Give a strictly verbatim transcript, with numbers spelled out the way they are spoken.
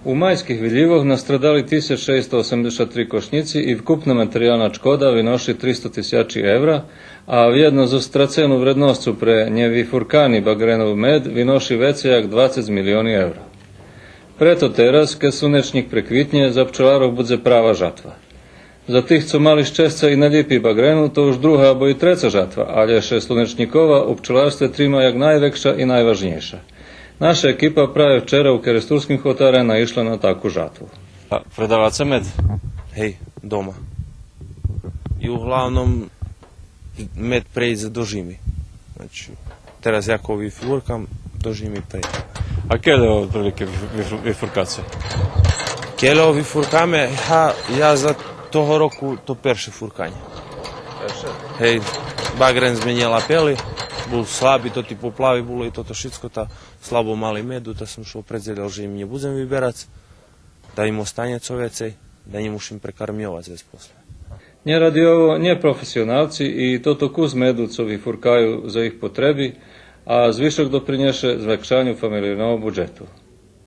У майских вилївох настрадали тисяч шейсто осемдзешат три кошнїци и вкупна материялна чкода виноши тристо тисячи евра, а вєдно зоз страцену вредносцу пре нєвифуркани багренов мед виноши вецей як двацец милиони евра. Прето тераз, кед слунечнїк преквитнє, за пчоларох будзе права жатва. За тих цо мали щесце и налїпи багрену, то уж друга або и треца жатва, алє ше слунечнїкова у пчоларстве трима як найвекша и найважнєйша. Наша екипа праве вчера у керестурским хотаре наишла на таку жатву. А предаваце мед? Гей, дома. И углавном мед прейдзе до жими. Значи, тераз як го вифуркам, до жими прейдзе. А кельо отприлике виф-, виф-, вифуркаце? Кельо вифуркаме, га, я за того року то перше фурканє. Перше? Гей, багрен зме нє лапели, бул слаби, тоти поплави було и тото шицко, та слабо мали меду, та сом шол, предзелєл же им нє будзем виберац, да им останє цо вецей, да нє мушим прекармйовац вец после. Нєрадиово, нєпрофесионалци и тото кус меду цо вифуркаю за їх потреби, а звишок допринєше звекшаню фамелийного буджету.